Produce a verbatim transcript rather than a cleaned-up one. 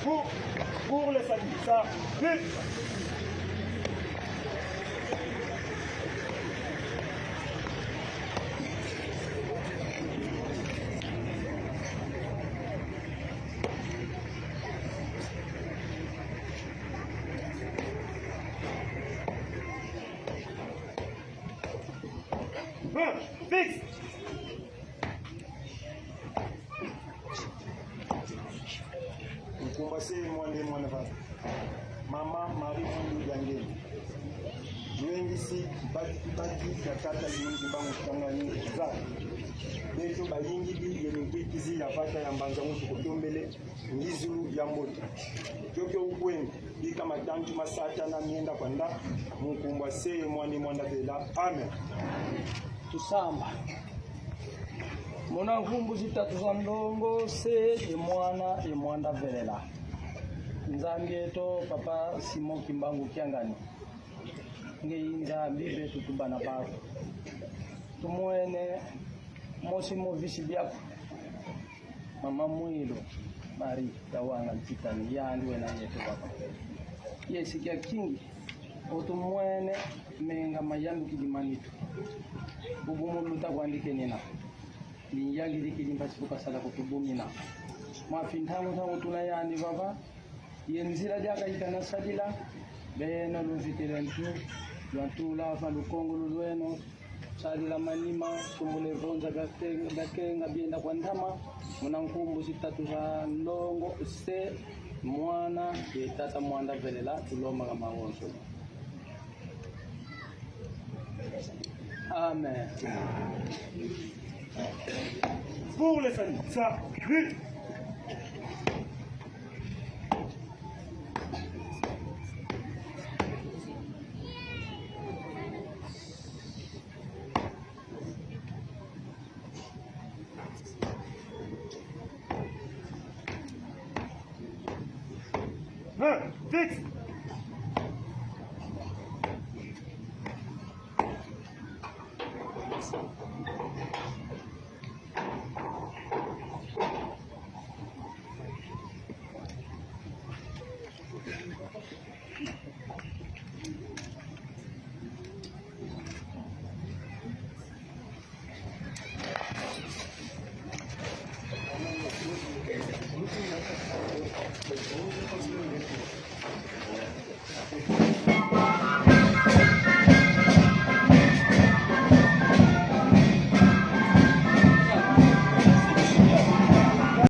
Pour, pour les saluts, ça, vite. Hein, fixe. Nkumbu a se mwana ye mwana vata. Mama Marie Mpundu Diangeni. Lwengisi bati kibaki kia tata Simon Kimbangu Kiangani za. Beto bayingidi ye minkwikizi ya vata ya mbanza muntu kutombele ngizulu ya mbote. Kiokio ukwenda, bika matantu ma Satana mienda kwanda, mu nkumbu a se ye mwana ye mwana velela. Amen. Tusamba. Muna nkumbu zitatu za nlongo, se ye mwana ye mwana velela. Nzambi eto, Papa Simon Kimbangu Kiangani. Ngeye Nzambi beto tu bana baku. Tumwene mosi mu visi biaku. Mama Mwilu Marie Kawanga Ntitani, yandi wena yeto, Papa. Yesi kia kingi, o tumwene menga mayambukidi ma nitu. Bubu mu luta kwandi kenina. Ni yandi dikidi mpasi ku kasala kutubumina. Mwa fi ntangu ntangu tuna yandi vava. Ye nzila diaka ikana sadila, beno luvitila ntu, lwantula va lukongolo lweno, sadila manima, tumbule vonza gakenga, gakenga bienda kwa ntama, muna nkumbu zitatu za nlongo, se, mwana, ye tata mwana velela, tulombanga mawonso. Amen. Pour les saluts, ça, vite. Hein, fixe.